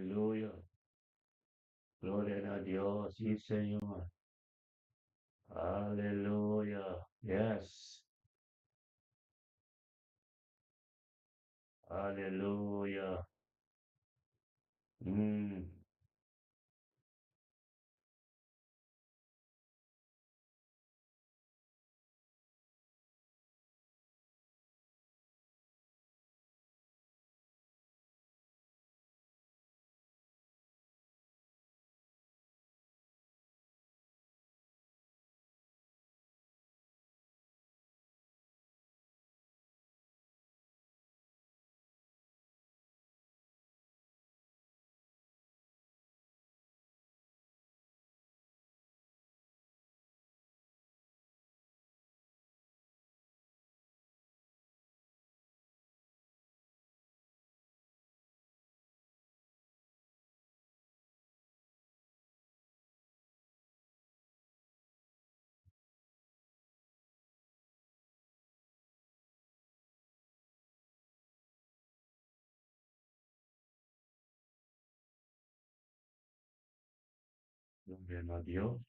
Aleluya. Gloria na Dios, sí Señor. Aleluya. Yes. Aleluya. Gloria na Dios.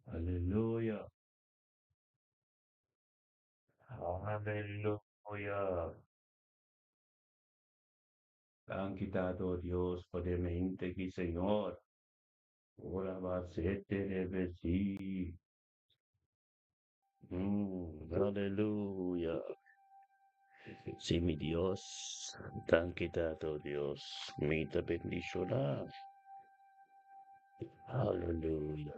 Aleluya. Aleluya. Danki Tata o Dios pa den mente aki Señor. Ora ba sete rebesi. Aleluya. Sí, mi Dios. Danki Tata o Dios. Mi ta bendiciona. Aleluya.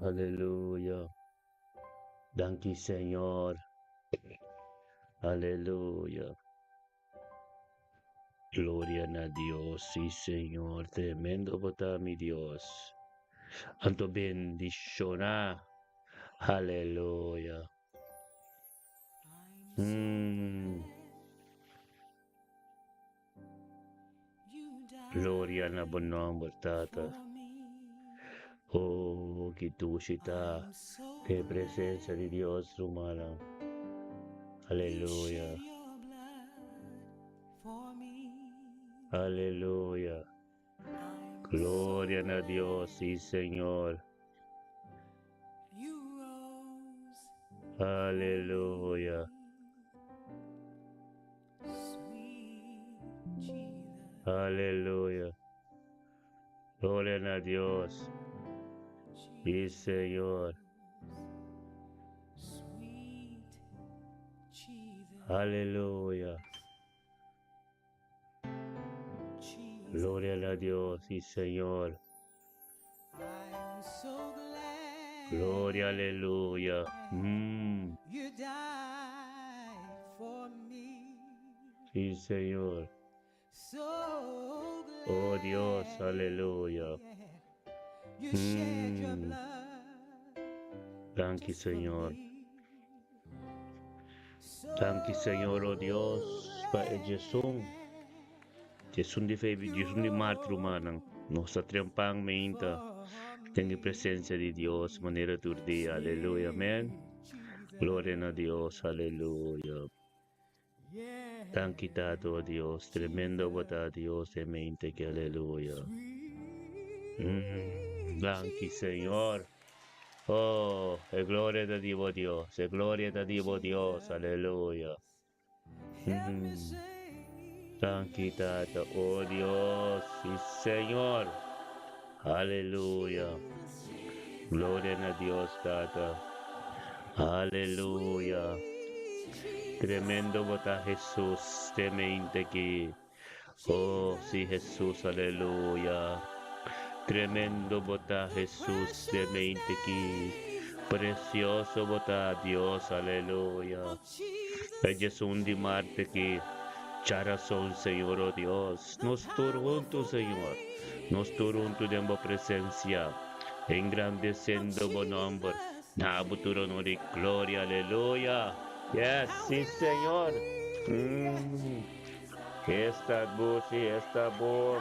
Aleluya. Danki Señor. Aleluya. Gloria na Dios, sí Señor. Tremendo bo ta mi Dios. Anto bendiciona. Aleluya. Gloria na bo nomber, Tata. Oh, ki dushi ta den presencia di Dios, rumannan. Aleluya. Aleluya. Gloria na Dios, sí, Señor. Aleluya. Aleluya. Gloria na Dios. Sí, Señor. Aleluya. Gloria na Dios, sí, Señor. Gloria, aleluya. Sí, Señor. Oh Dios, aleluya. Danki, Señor. Danki, Señor, oh Dios, pa e djesun. Djesun di febi, djesun di mart, rumannan. Nos ta trempan meinta den e presencia di Dios manera tur dia. Aleluya, amen. Gloria na Dios, aleluya. Danki Tata, oh Dios, tremendo bo ta Dios den mente ki aleluya. Danki Señor. Oh, e gloria ta di bo Dios, e gloria ta di bo Dios, aleluya. Danki Tata, oh Dios, si Señor. Aleluya. Gloria na Dios Tata. Aleluya. Tremendo bo ta Jesus te mente aki. Oh si Jesus aleluya. Tremendo bo ta Jesus te mente aki. Precioso bo ta Dios aleluya. E djesun di marte ki djarason Señor oh Dios. Nos tur huntu Señor. Nos tur huntu den bo presencia. Engrandeciendo bo nomber. Na bo tur honor y gloria aleluya. Yes si Señor. Mm. Esta bo si esta bo.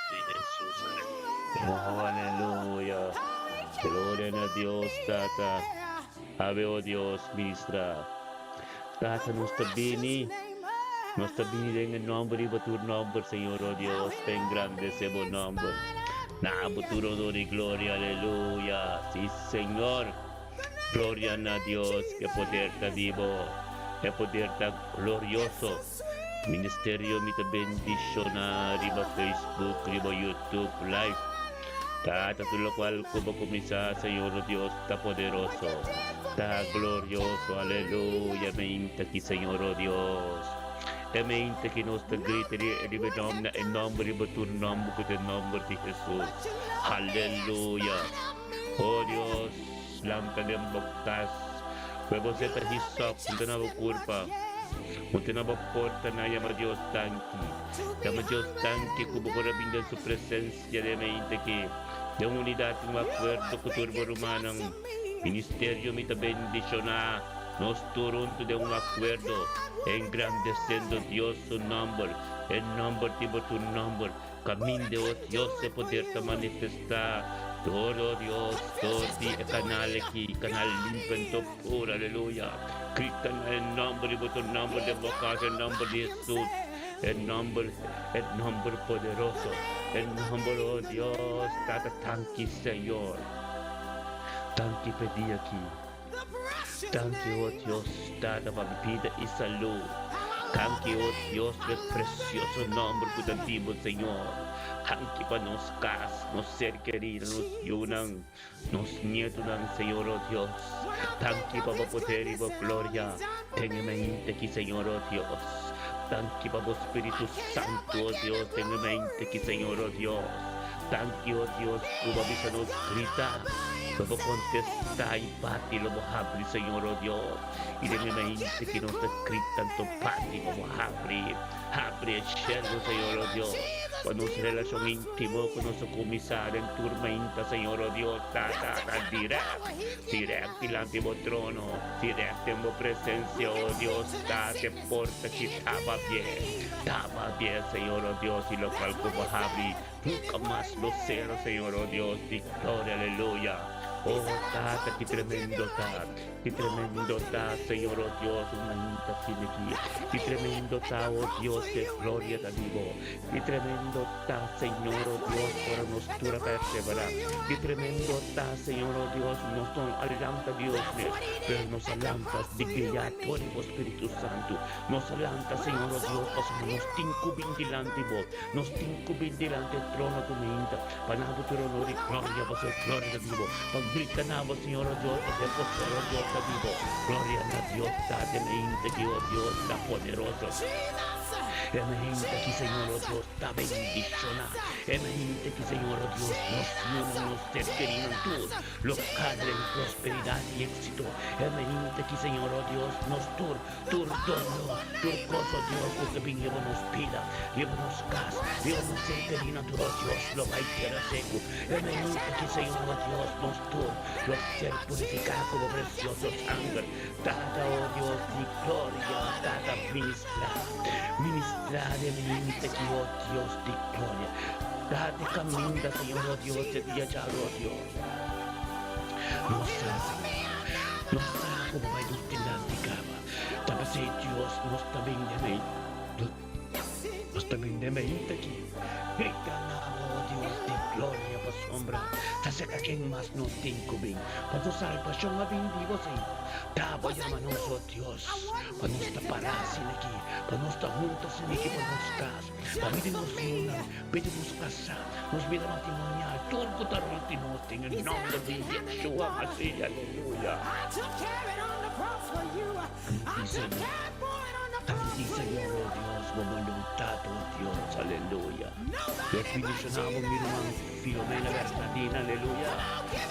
Si Jesus aleluya. Oh aleluya. Gloria na Dios Tata. Awe oh Dios ministra. Tata, nos ta bini, nos ta bini den e nomber riba tur nomber, Señor, oh Dios, pa engrandece bo nomber. Na bo tur honor y gloria, aleluya. Sí, Señor. Gloria na Dios, e poder ta di bo, e poder ta glorioso. Ministerio mi ta bendiciona riba Facebook, riba YouTube live. Tata, tur locual cu bo cuminsa, Señor nos Dios, ta poderoso, ta glorioso. Aleluya, meinta aki, Señor, oh Dios. E meinta ki nos ta grita riba e nomber, na e nomber riba tur nomber cu ta e nomber di Jesus. Aleluya. Oh Dios, lanta den bo cas. Cu bo seta hisop, hunta na bo curpa, hunta na bo porta na yama Dios danki. Yama Dios danki cu bo por a bin den su presencia den mente aki, den unidad y un acuerdo cu tur bo rumannan. Ministerio mi ta bendiciona nos tur hunto den un acuerdo, engrandeciendo Dios su nomber, e nomber di bo tur nomber. Caminda, oh Dios, e poder ta manifestá door, oh Dios, door di e canal aki, canal limpi anto puro, aleluya. Grita na e nomber di bo tur nomber den bo casa, e nomber di Jesus, e nomber, e nomber poderoso, e nomber, oh Dios, Tata, tanki, Señor. Tanki p'e dia aki. Danki, oh Dios, Tata, pa bida i salú. Danki, oh Dios, pa e presioso nòmber ku ta di bo, Señor. Danki pa nos kas, nos ser kerido, nos yunan, nos nietunan, Señor, oh Dios. Danki pa bo poder i bo gloria den e mente aki, Señor, oh Dios. Danki pa bo Spiritu Santu, oh Dios, den e mente aki, Señor, oh Dios. Danki, oh Dios, ku bo a bisa nos grita. Lo bo contesta y bati lo bo habri, Señor, oh Dios. Y den e mente ki nos ta grita anto bati pa bo habri. Habri e cielo, Señor, oh Dios. Pa nos relacion intimo cu nos a cuminsa den tur mainta, Señor, oh Dios, ta ta ta direct, direct dilanti bo trono, direct den bo presencia, oh Dios, ta te porta ki taba bien, taba bien, Señor, oh Dios, y locual cu bo habri Nunca mas lo cera, Señor, oh Dios di gloria, aleluya. Oh, Tata, ki tremendo ta, ki tremendo ta, Señor, oh Dios, un mainta asina aki. Ki tremendo ta, oh Dios, e gloria ta di bo. Ki tremendo ta, Señor, oh Dios, ora nos tur a perseverá. Ki tremendo ta, Señor, oh Dios, nos no a lanta Dios mes, pero nos a lanta di guiá por bo Spiritu Santu. Nos a lanta, Señor, oh Dios, pasobra nos tin cu bin dilanti bo. Nos tin cu bin dilanti e trono cu minta, pa na bo tur honor y gloria, pasobra e gloria ta di bo. Pa grita na bo, Señor, oh Dios, pasobra e poder, oh Dios, ta di bo. Gloria na Dios Tata, e minta ki, oh Dios, ta poderoso. E minta ki, Señor, oh Dios, ta bendiciona. E minta ki, Señor, oh Dios, nos yunan, nos ser kerinan tur lo cana den prosperidad y exito. E minta ki, Señor, oh Dios, nos tur Tur doló, tur kos, oh Dios, ku ta bin riba nos bida, riba nos kas, riba nos ser kerí natural, Dios, lo bai keda seku. E minuto aki, Señor, oh Dios, nos tur lo ser purifiká ku bo presioso sanger. Tata, oh Dios di gloria, Tata, ministrá, ministrá den e minuto aki, oh Dios di gloria. Date kaminda, Señor, oh Dios, e dia djawe, oh Dios. Nos sa, Señor, nos sa ku bo bai nos dilanti kaba. Ta p'esei, Dios, nos ta bin den mei, nos ta bin den meinta aki. Grita na bo, Dios di gloria, pasobra ta serka ken mas nos tin ku bin? Pa nos salbashon a bin di bo, Señor. Ta bo yama nos, o Dios, pa nos ta pará asina aki, pa nos ta huntu asina aki pa nos kas, pa bida nos yunan, bida nos kasá. Nos bida matrimonial, tur ku ta rònt di nos, den e nòmber di Yeshua Mashiach, aleluya. Danki Señor, danki Señor, oh Dios, bo boluntat, oh Dios, aleluya. Dios bendishoná bo mi ruman Filomena Bernadina, aleluya,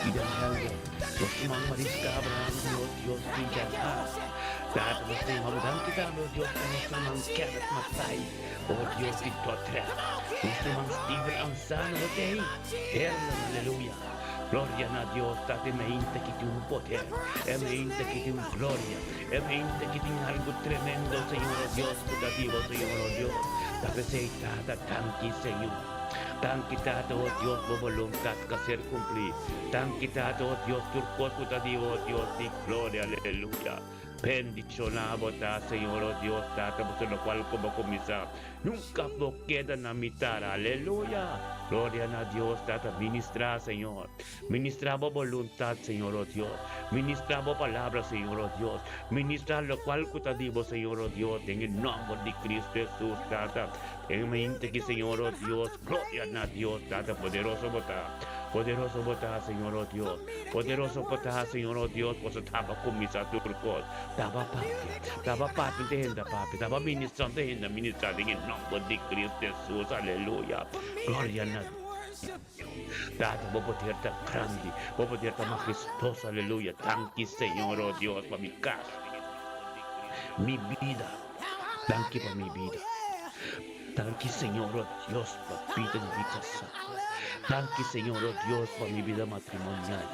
i den Helder, nos ruman Mariska Abraham, oh Dios, di Janha. Tata, nos ta yama bo danki tambe, oh Dios, pa nos ruman Kenneth Mathai. Oh Dios di Dordrecht, nos ruman Steven Ansano lo t'ei. Hernan, aleluya. Gloria na Dios, Tata e meinte ki tin un poder, e meinte ki tin un gloria, e meinte ki tin algu tremendo, Señor oh Dios, ku ta di bo, Señor oh Dios. Ta p'esei, Tata, danki, Señor. Danki, Tata, oh Dios, bo boluntat ka ser kumplí. Danki, Tata, oh Dios, tur kos ku ta di bo, oh Dios di gloria, aleluya. Bendiciona bo ta, Señor, oh Dios, Tata, pasobra locual cu bo cuminsa, nunca bo keda na mitar. Aleluya! Gloria na Dios, Tata. Ministra, Señor. Ministra bo boluntad, Señor, oh Dios. Ministra bo palabra, Señor, oh Dios. Ministra locual cu ta di bo, Señor, oh Dios, den e nomber di Cristo Jesus, Tata. Den e mente aki, Señor, oh Dios. Gloria na Dios, Tata. Poderoso bo ta. Poderoso bo ta, Señor, oh Dios. Poderoso bo ta, Señor, oh Dios, pasobra taba cuminsa tur cos. Taba papia, taba papia te hende papia, taba ministra te hende ministra den e nomber di Cristo Jesus. Aleluya. Gloria na Tata, bo poder ta grandi, bo poder ta majestoso. Aleluya. Danki, Señor, oh Dios, pa mi cas, mi bida. Danki pa mi bida. Danki, Señor, oh Dios, pa bida di mi casa. Danki, Señor, oh Dios, pa mi bida matrimonial.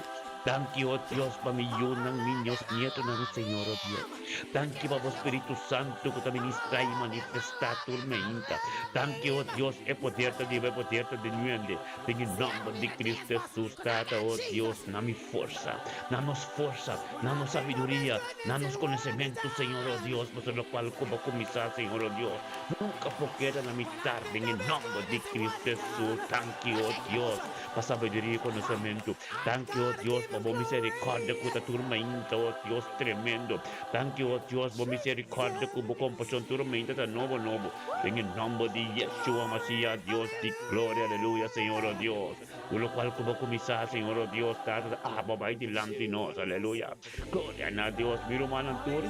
Danki, oh Dios, pa mi yunan, mi nietonan, Señor, oh Dios. Danki pa bo Spiritu Santu ku ta ministrá i manifestá tur meinta. Danki, oh Dios, e poder ta di bo, e poder ta di nuende. Den e nòmber di Cristo Hesus, Tata, oh Dios, na mi forsa, na nos forsa, na nos sabiduria, na nos konosementu, Señor, oh Dios, pasobra lokual ku bo kuminsá, Señor, oh Dios, nunka por keda na mitar. Den e nòmber di Cristo Hesus, danki, oh Dios, pa sabiduria i konosementu. Danki, oh Dios, pa bo miserikòrdia ku ta tur mainta, oh Dios tremendo. Danki, oh Dios, bo miserikòrdia ku bo kompashon tur mainta ta nobo nobo. Den e nòmber di Yeshua Mashiach, Dios di gloria, aleluya, Señor, oh Dios. Ku lokual ku bo kuminsá, Señor, oh Dios, Tata ta abo bai dilanti nos, aleluya. Gloria na Dios, mi rumannan tur.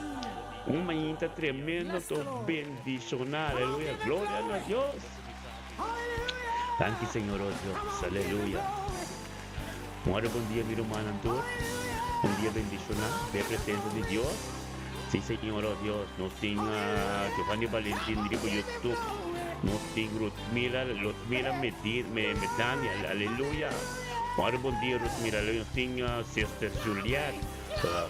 Un mainta tremendo to bendishoná, aleluya. Gloria na Dios. Danki, Señor, oh Dios, aleluya. Un ora bon dia, mi rumannan tur. Un dia bendishoná den e presensia di Dios. Sí, Señor, oh Dios, nos tin Giovanni Valentin riba YouTube. Nos tin Ruthmila, Lotmila Medania, aleluya. Un ora bon dia, Ruthmila, aleluya. Nos tin Sister Juliet,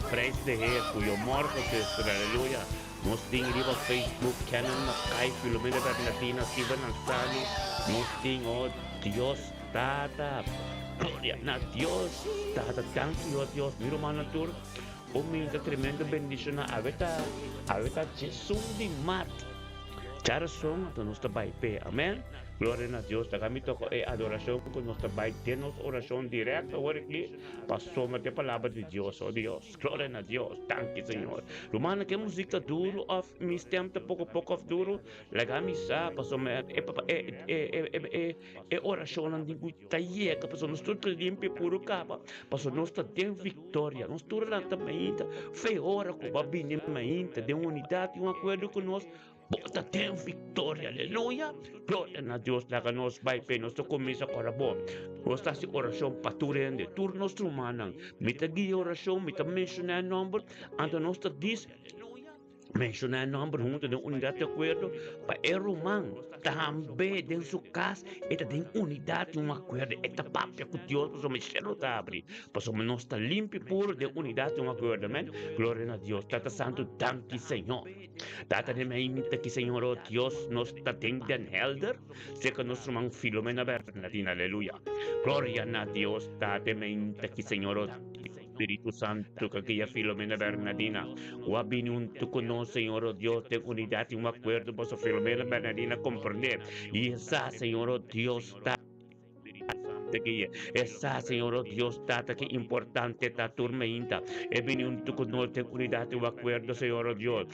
Prijs de Heer, goeiemorgen, sister, aleluya. Nos tin riba Facebook Kenan Mackay, Filomena Bernardina, Steven Ansani. Nos tin, oh Dios Tata, gloria na Dios Tata, danki oh Dios, mi rumannan tur, un minta tremendo bendiciona, awe ta, awe ta djesun di mart. Djarason anto nos ta bai p'e, amen. Gloria na Dios, laga mi toca e adoracion cu nos ta bai den nos oracion directo awor aki, pasobra ta e palabra di Dios, oh Dios. Gloria na Dios, danki Señor. Rumannan ke muzik ta duru of mi stem ta poko poko of duru, laga mi sa pasobra e e e e e e orashonnan tin ku ta yega pasobra nos tur ta limpia puru kaba pasobra nos ta den viktoria. Nos tur a lanta mainta fe ora ku bo a bini mainta den unidat i un akuerdo ku nos. Bo ta den victoria, aleluya. Gloria na Dios, laga nos bai pe nos ta cuminsa cora bo. Nos ta haci oracion pa tur hende, tur nos rumannan. Mi ta guia oracion, mi ta menciona e nomber, anto nos ta dis menciona e nomber hunto den unidad di acuerdo pa e ruman tambe den su cas e ta den unidad di un acuerdo, e ta papia cu Dios pasobra cielo ta abri, pasobra nos ta limpi puro den unidad di un acuerdo, amen. Gloria na Dios, Tata Santo, danki Señor. Tata den mainta ki Señor o Dios nos ta den Den Helder cerca nos ruman Filomena Bernadina aleluya gloria na Dios ta den mainta ki Señor o Spiritu Santo ka guia Filomena Bernadina ku a bini hunto ku nos Señor o Dios den unidad y un acuerdo paso Filomena Bernadina comprende y esa Señor o Dios ta E sa, Señor, oh Dios Tata, ki importante ta tur meinta. E bini huntu ku nos den unidat i un akuerdo, Señor, oh Dios.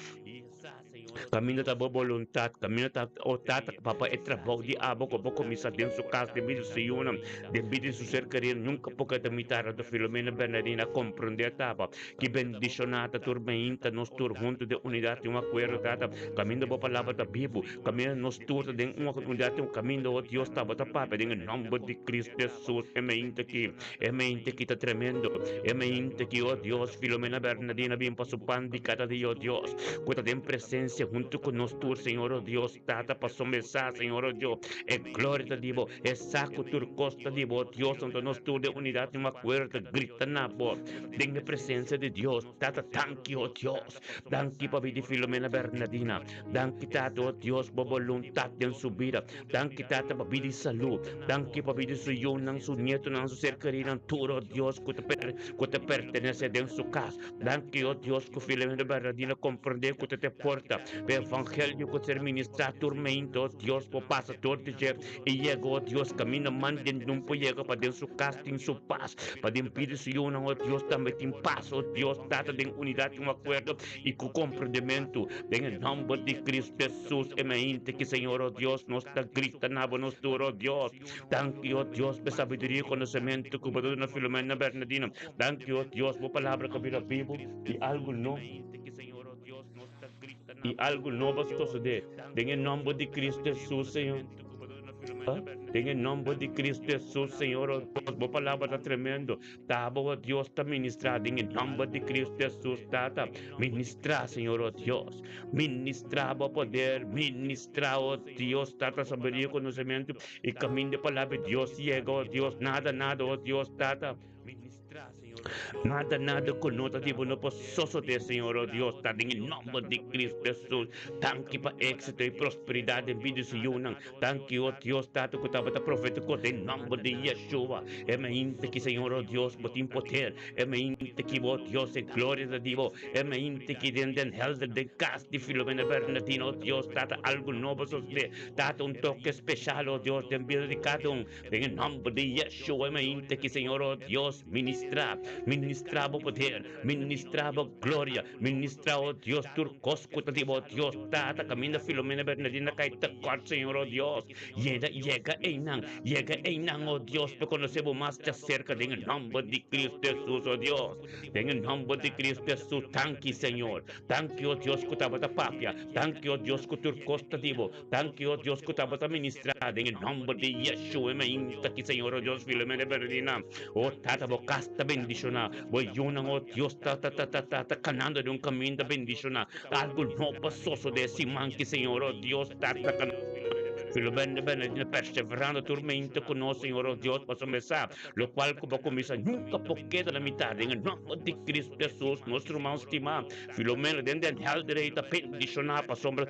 Kaminda ta bo boluntat, kaminda ta, oh Tata, Papa, e trabou di abo ku bo kuminsá den su kas, den bida di su yunan, den bida di su ser kerir, nunka por keda mitá. Rato Filomena Bernardina a komprendé, Tata, ki bendishoná ta tur meinta nos tur huntu den unidat i un akuerdo, Tata, kaminda bo palabra ta bibu. Kaminda nos tur ta den un oportunidat den un kaminda, o Dios, tabata papia den e nomber di Cristo Jesus e mente aki, e mente aki ta tremendo, e mente aki, o Dios, Filomena Bernardina bin pa su pan di kada dia, o Dios, ku ta den presencia. trese huntu ku nos tur, Señor, o Dios, Tata, pasobra e sa, Señor, o Dios, e gloria ta di bo, e sa ku tur kos ta di bo, Dios, anto nos tur den unidat i un akuerdo ta grita na bo den e presensia di Dios. Tata, danki, o Dios. Danki pa bida di Filomena Bernadina. Danki, Tata, o Dios, bo boluntat den su bida. Danki, Tata, pa bida di salú. Danki pa bida di su yunan, su nietonan, su ser kerinan, tur, o Dios, ku ta ku ta pertenesé den su kas. Danki, o Dios, ku Filomena Bernadina komprendé ku ta te porta pa e evangelio ku ta ser ministrá tur meinta, o Dios, por pasa dor di dje i yega, o Dios, kaminda man den nun por yega pa den su kas tin su pas, pa den bida di su yunan, o Dios, tambe tin pas, o Dios, Tata, den unidat i un akuerdo i ku komprendementu. Den e nòmber di Kristu Hesus, e mainta ki, Señor, o Dios, nos ta grita na bo nos tur, o Dios. Danki, o Dios, pa e sabiduria i konosementu ku bo ta duna Filomena Bernardino. Danki, o Dios, bo palabra ku a bira bibu i algu no i algu nobo a sosodé. Den e nòmber di Kristu Hesus, Señor. Den e nòmber di Kristu Hesus, Señor, o Dios, bo palabra ta tremendo. Ta bo, o Dios, ta ministrá den e nòmber di Kristu Hesus, Tata. Ministrá, Señor, o Dios. Ministrá bo poder. Ministrá, o Dios, Tata, sabiduria i konosementu i kaminda e palabra di Dios yega, o Dios. Nada, nada, o Dios, Tata. Nada, nada ku no ta di bo no por sosodé, Señor, o Dios, ta den e nòmber di Kristu Hesus. Danki pa éksito i prosperidat den bida di su yunan. Danki, o Dios, Tata, ku tabata profeta ku den nòmber di Yeshua. E mainta ki, Señor, o Dios, bo tin poder. E mainta ki bo, Dios, e gloria ta di bo. E mainta ki den Den Helder, den kas di Filomena Bernardino, o Dios, Tata, algu nobo sosodé. Tata, un toke speshal, o Dios, den bida di kada un. Den e nòmber di Yeshua e mainta ki Señor o Dios ministrá, ministrá bo poder, ministrá bo gloria, ministrá o Dios tur kos ku ta di bo Dios Tata kaminda Filomena Bernardina kai tekòrt Señor o Dios yega yega einan, yega einan o Dios pa konosé bo mas djaserka den e nòmber di Cristo Hesus o Dios, den e nòmber di Cristo Hesus danki Señor, danki o Dios ku tabata papia, danki o Dios ku tur kos ta di bo. Danki, o Dios, ku tabata ministrá den e nòmber di Yeshua e mainta ki, Señor, o Dios, Filomena Bernardina, o Tata, bo kas ta bendishoná, bo yunan, o Dios, ta ta ta ta ta ta kanando den un kaminda bendishoná. Algu no pa sosodé siman ki, Señor, o Dios, Tata, ta Filomena Bernardina perseverando tur mainta ku nos, Señor, o Dios, pasobra sa lokual ku bo kuminsá nunka por keda na mitar den e nòmber di Kristu Hesus, nos ruman stimá, Filomena den den hèlderei ta bendishoná pasobra.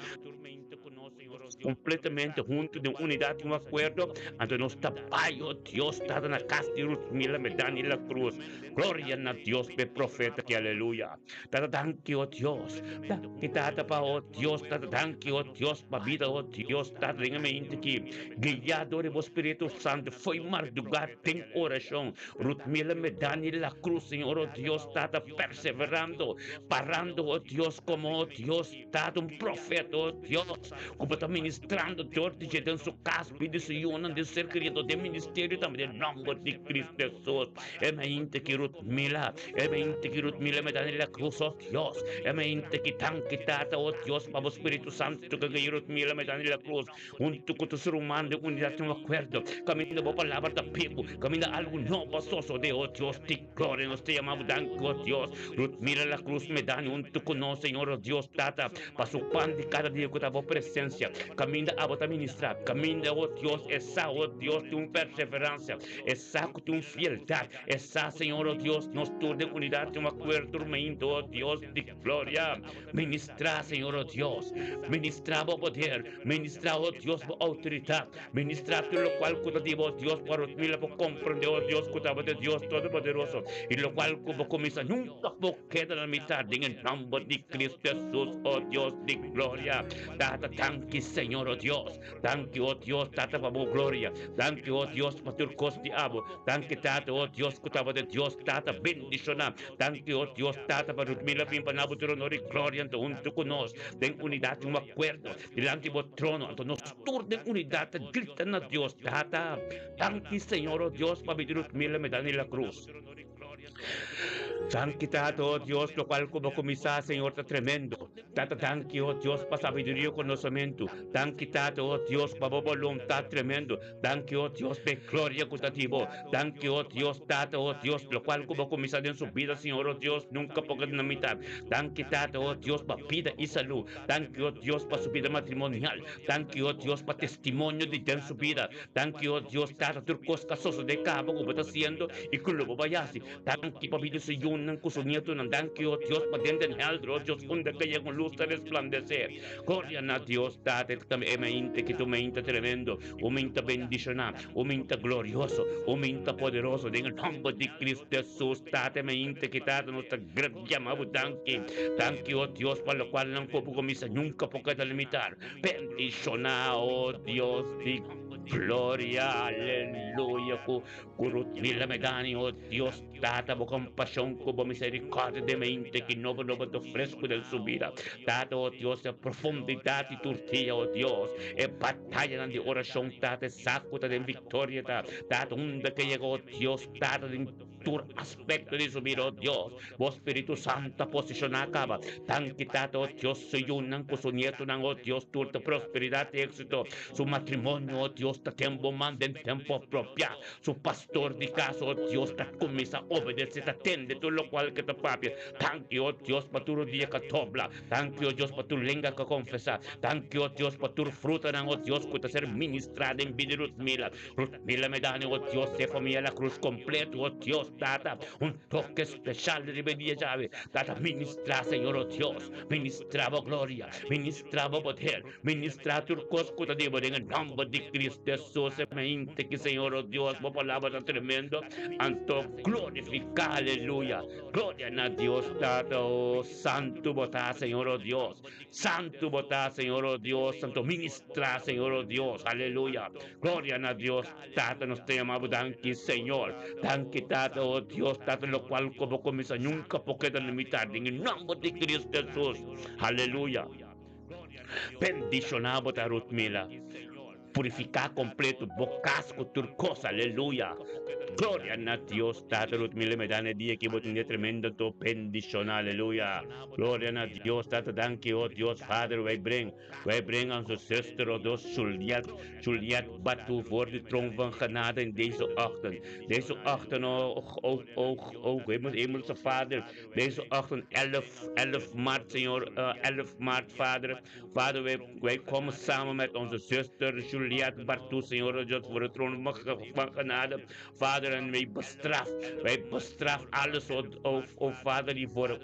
Completamente hunto den unidad y un acuerdo, anto nos ta bay, oh Dios, Tata na cas di Ruth Mila Medani La Cruz. Gloria na Dios p'e profeta ki, aleluya. Tata danki, oh Dios. Danki Tata pa, oh Dios, Tata danki, oh Dios, pa bida, oh Dios, Tata den e mente ki, guia dor di bo Spiritu Santo fo'i marduga den oracion. Ruth Mila Medani La Cruz, Señor, oh Dios, Tata perseverando, parando, oh Dios, como, oh Dios, Ta un profeta, oh Dios, ku bo ta ministrando dor di dje den su kas, pidi su yunan den ser kerido den ministerio tambe den nòmber di Cristo Hesus. E mainta ki Ruth Mila, e mainta ki Ruth Mila me da na la krus, oh Dios. E mainta ki danki Tata, oh Dios, pa bo Spiritu Santu ku guia Ruth Mila me da na la krus, huntu ku tur su ruman den unidat den un akuerdo, kaminda bo palabra ta bibu, kaminda algu nobo a sosodé, oh Dios di Gloria, nos ta yama bo danki, oh Dios. Ruth mira la cruz Medani huntu ku nos, Señor, oh Dios Tata, pa su pan di kada dia ku ta bo presensia. Kaminda abo ta ministrá, kaminda, oh Dios, e sa, oh Dios, tin un perseveransia, e sa ku tin un fieldat, e sa, Señor, oh Dios, nos tur den unidat tin un akuerdo rumeinte, oh Dios di gloria. Ministrá, Señor, oh Dios, ministrá bo poder, ministrá, oh Dios, bo outoridat. Ministrá tur lokual ku ta di bo, Dios, pa Rutmila por komprendé, o Dios, ku ta bo ta Dios Todopoderoso, i lokual ku bo kuminsá nunka por keda na mitat, den e nòmber di Cristo Hesus, o Dios di gloria. Tata, danki, Señor, o Dios. Danki, o Dios, Tata, pa bo gloria. Danki, o Dios, pa tur kos di abo. Danki, Tata, o Dios, ku ta bo ta Dios, Tata, bendishoná. Danki, o Dios, Tata, pa Rutmila bin pa na bo tur honor i gloria anto huntu ku nos den unidat i un akuerdo. Dilanti bo trono, anto nos tur den unidat ta grita na Dios, Tata, danki Señor, o Dios, pa bidi Ruth Miller Medani La Cruz. Danki Tata, oh Dios, lokual ku bo kuminsá, Señor, ta tremendo. Tata, danki, oh Dios, pa sabiduria i konosementu. Danki, Tata, oh Dios, pa bo boluntat tremendo. Danki, oh Dios, pa e gloria ku ta di bo. Danki, oh Dios, Tata, oh Dios, lokual ku bo kuminsá den su bida, Señor, oh Dios, nunka por keda na mitat. Danki, Tata, oh Dios, pa bida i salú. Danki, oh Dios, pa su bida matrimonial. Danki, oh Dios, pa testimonio di den su bida. Danki, oh Dios, Tata, tur kos ku a sosodé kaba ku bo ta hasiendo i ku lo bo bai hasi. Danki pa bida su yunan ku su nietonan. Danki, oh Dios, pa den den hèlder, oh Dios, unda ke yega un lus ta resplandesé. Gloria na Dios, Tata, e ta e mainta ki ta un mainta tremendo, un mainta bendishoná, un mainta glorioso, un mainta poderoso, den e nòmber di Cristo Hesus, Tata, e mainta ki, Tata, nos ta yama bo danki. Danki, oh Dios, pa lokual nan ku bo kuminsá nunka por keda limitar. Bendishoná, oh Dios di gloria, aleluya, ku Ku Rutmila Medani, O Dios Tata, bo kompashon ku bo miserikòrdia den mente ki nobo nobo ta fresku den su bida. Tata, o Dios, e profundidat di tur dia, o Dios, e batayanan di orashon, Tata, e sa ku ta den viktoria ta, Tata, unda ke yega, o Dios, Tata, den tur aspekto di su bida, o Dios, bo Spiritu Santu ta posishoná kaba. Danki, Tata, o Dios, su yunan ku su nietonan, o Dios, tur ta prosperidat i éksito. Su matrimonio, o Dios, ta ten bo man den tempu apropiá. Su pastor di kas, o Dios, ta kuminsá obedesé, ta tende tur lokual ke ta papia. Danki, o Dios, pa tur dia ka dobla. Danki, o Dios, pa tur lenga ka konfesá. Danki, o Dios, pa tur frutanan, o Dios, ku ta ser ministrá den bida di Rutmila. Rutmila Medani, o Dios, e famia La Cruz kompleto, o Dios, Tata, un toke speshal riba e dia djawe. Tata, ministrá, Señor, o Dios, ministrá bo gloria, ministrá bo poder. Ministrá tur kos ku ta di bo den e nòmber di Cristo Hesus. E mente ki Señor o Dios bo palabra ta tremendo. Anto glorifiká aleluya. Gloria na Dios Tata o Santu bo ta Señor o Dios. Santu bo ta Señor o Dios. Anto ministrá Señor o Dios aleluya. Gloria na Dios Tata nos ta yama bo danki Señor. Danki Tata o Dios Tata lokual ku bo kuminsá nunka por keda limitá den e nòmber di Cristo Hesus aleluya. Bendishoná bo ta Rutmila. Purifiká kompleto bo kas ku tur kos. Aleluya. Gloria na Dios Tata Rutmila me da na e dia ki bo tin e tremendo to bendishoná. Aleluya. Gloria na Dios Tata danki o Dios Vader wij breng wij breng onze zuster o Dios Juliet Juliet Batu voor de troon van genade in deze ochtend. Deze ochtend o o o o hemelse Vader Deze ochtend 11, 11 maart, Señor, 11 maart, Vader. Vader, wij, wij komen samen met onze zuster Juliette Bartou, Señor, Dios, voor de troon van genade. Vader, en wij bestraf, wij bestraf alles, o, o, o Vader, die voor,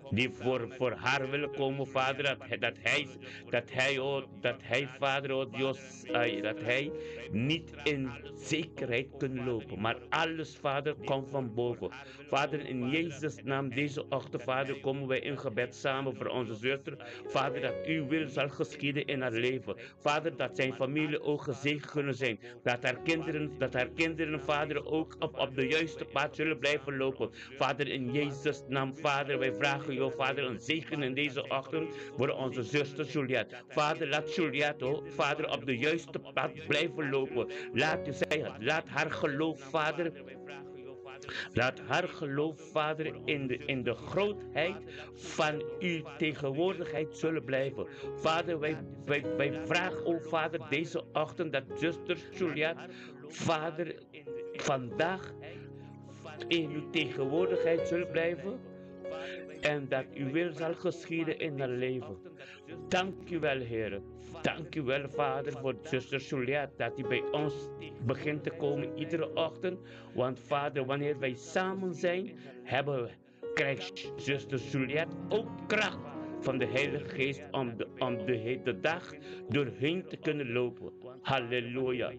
die voor, voor haar willen komen, Vader, dat, dat hij, dat hij, oh, dat hij, Vader, oh Dios, dat hij niet in zekerheid kunt lopen, maar alles, Vader, komt van boven. Vader, in Jezus' naam, deze ochtend, Vader, komen wij in gebed samen voor onze zuster. Vader, dat uw wil zal geschieden in haar leven. Vader, dat zijn familie ook gezegend kunnen zijn. Dat haar kinderen, dat haar kinderen, Vader, ook op, op de juiste pad zullen blijven lopen. Vader, in Jezus' naam, Vader, wij vragen jou, Vader, een zegen in deze ochtend voor onze zuster Juliette. Vader, laat Juliette, oh, Vader, op de juiste pad blijven lopen. Laat, zij, laat haar geloof, Vader, Laat haar geloof, Vader, in de, in de grootheid van uw tegenwoordigheid zullen blijven. Vader, wij, wij, wij vragen, o Vader, deze ochtend dat zuster Juliette, Vader, vandaag in uw tegenwoordigheid zullen blijven. En dat uw wil zal geschieden in haar leven. Dank u wel, Heer. Dank u wel, Vader, voor zuster Juliette, dat u bij ons begint te komen iedere ochtend. Want Vader, wanneer wij samen zijn, hebben, krijgt zuster Juliette ook kracht van de Heilige Geest om de, om de, de dag doorheen te kunnen lopen. Halleluja.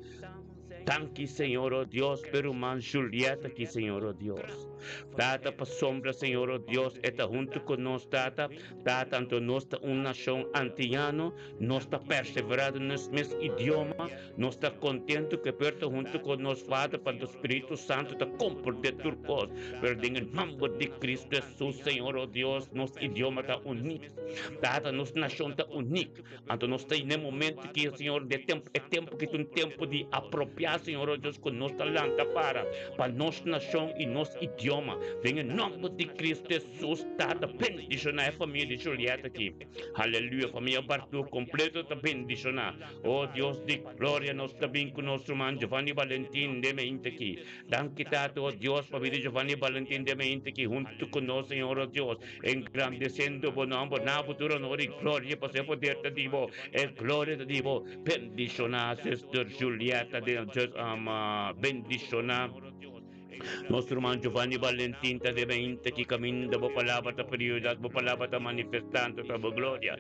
Dank u, Señor, oh Dios, pero man Juliette aki, Señor, oh Dios. Tata, pasobra, Señor, oh Dios, e ta hunto ku nos, Tata. Tata, anto nos ta un nashon antiano, nos ta perseverá den nos mes idioma, nos ta kontentu ku e por ta hunto ku nos, Vader, pa Spiritu Santu ta komprendé tur kos. Pero den e nòmber di Kristu Hesus, Señor, oh Dios, nos idioma ta uní. Tata, nos nashon ta uní. Anto nos ta na e momento ki, Señor, de tempu, e tempu ki ta un tempu di apropiado. sa, Señor, oh Dios, ku nos ta lanta para pa nos nashon i nos idioma. Den e nòmber di Kristu Hesus, Tata, bendishoná e famia di Juliet aki. Aleluya, famia Bartú kompleto ta bendishoná. Oh Dios di gloria, nos ta bin ku nos ruman Giovanni Valentin den mente aki. Danki Tata, oh Dios, pa bida Giovanni Valentin den mente aki huntu ku nos, Señor, oh Dios, engrandesiendo bo nòmber. Na bo tur honor i gloria, pasobra e poder ta di bo, e gloria ta di bo. Bendishoná Sister Julieta den bendishoná nos ruman Giovanni Valentin ta den mente aki kaminda bo palabra ta prioridad, bo palabra ta manifestando ta bo gloria.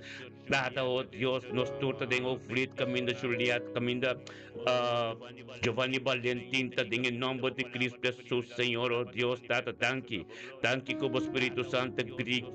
Tata, oh Dios, nos tur ta den Ouvliet kaminda Juliet, kaminda Giovanni Valentin ta den e nomber di Cristo Jesus, Señor, oh Dios, Tata, danki. Danki ku bo Spiritu Santo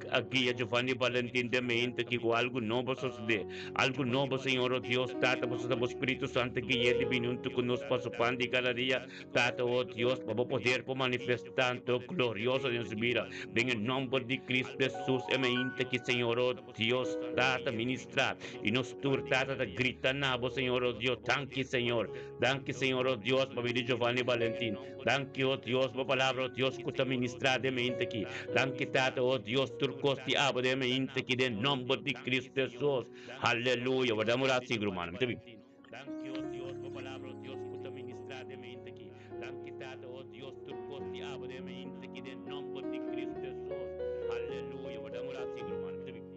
a guia Giovanni Valentin den mente aki ku algu nobo a sosodé. Algu nobo, Señor, oh Dios, Tata, pasobra bo Spiritu Santo gui'é di bini huntu ku nos pa su pan di kada dia. Tata, oh Dios, pa bo poder por manifestá anto glorioso den su bida. Den e nomber di Cristo Jesus e mente aki, Señor, oh Dios, Tata, ministrá. I nos tur, Tata, ta grita na bo, Señor, oh Dios. Danki, Señor. Danki, Señor, oh Dios, pa bida di Giovanni Valentin. Danki, oh Dios, bo palabra, oh Dios, ku ta ministrá den mente aki. Danki, Tata, oh Dios, tur kos di abo den mente aki, den nomber di Cristo Jesus. Haleluya. Warda un rat sigur, rumannan. Mi ta bin. Danki, oh Dios, bo palabra, oh Dios, ku ta ministrá den mente aki. Danki, Tata, oh Dios, tur kos di abo den mente aki, den nomber di Cristo Jesus. Haleluya. Warda un rat sigur, rumannan. Mi ta bin.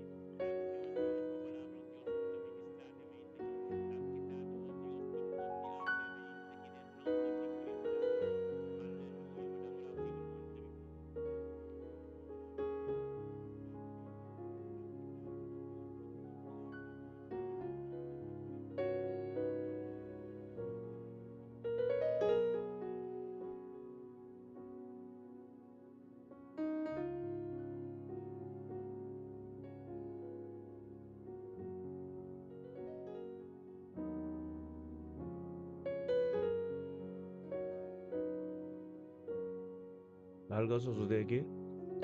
Algo a sosode aki,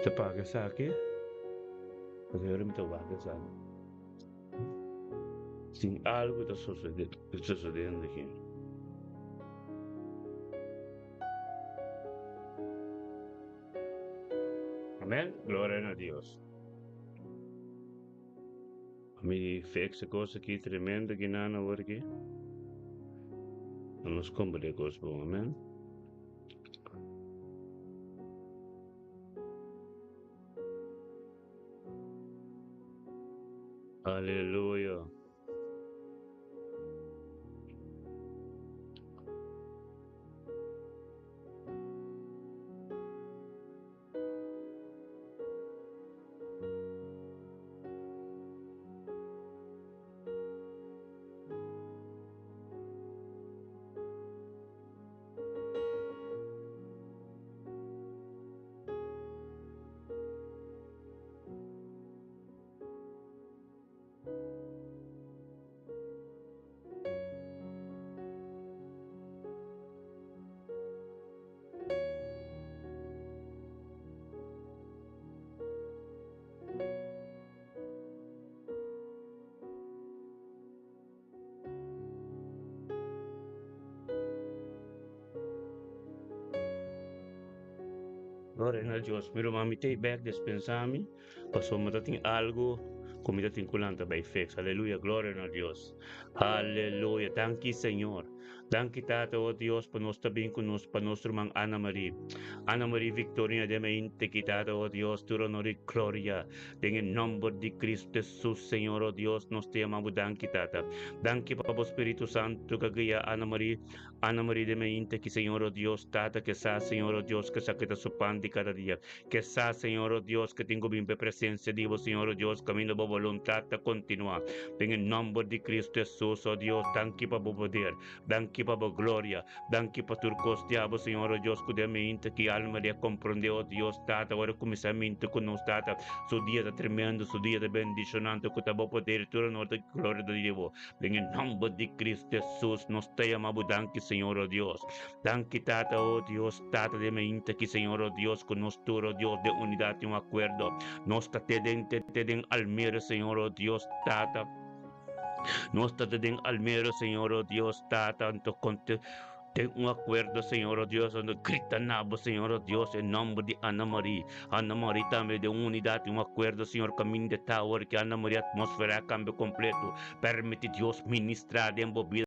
ta paga esaki, pasobra mi ta wak esaki. Sin algo ta sosode, sosodendo aki. Amen, gloria na Dios. Mi fix e kos aki tremendo ki nan awor aki. Nos komprende kos bon, amen. Aleluya. Gloria na Dios. Mi ruman, mi ta bek despensa mi, pasobra mi ta tin algo ku mi ta tin ku lanta bai fix. Aleluya, gloria na Dios. Aleluya. Danki, Señor. Danki, Tata, o Dios, pa nos ta bin ku nos, pa nos ruman Ana Marie. Ana Marie Victorina den mente ki, Tata, o Dios, tur honor i gloria. Den e nomber di Cristo Jesus, Señor, o Dios, nos ta yama bo danki, Tata. Danki pa bo Spiritu Santu ku a guia Ana Marie. Ana Marie den mente ki, Señor, o Dios, Tata, ke sa, Señor, o Dios, ke sa ke ta su pan di kada dia. Ke sa, Señor, o Dios, ke tin ku bin pa e presensia di bo, Señor, o Dios, kaminda bo boluntat ta kontinuá. Den e nòmber di Cristo Jesus, o Dios, danki pa bo poder, danki pa bo gloria, danki pa tur kos di abo, Señor, o Dios, ku den minti ki alma di a komprondé, o Dios, Tata, ora kuminsá minti ku nos, Tata, su dia ta tremendo, su dia ta bendishonante, ku ta bo poder i tur honor ta gloria ta di bo. Den e nòmber di Cristo Jesus, nos ta yama bo danki, Señor, o Dios. Danki, Tata, o Dios, Tata den mainta aki, Señor, o Dios, ku nos tur, o Dios, den unidat i un akuerdo, nos ta te den, te, te den Almere, Señor, o Dios, Tata. Nos ta te den Almere, Señor, o Dios, Tata, anto konte. Den un akuerdo, Señor o Dios, ando grita na bo, Señor o Dios, e nòmber di Ana Marie. Ana Marie tambe den un unidat i un akuerdo, Señor, kaminda ta awor ku Ana Marie atmósfera a kambia kompleto. Permití Dios ministrá den bo bida.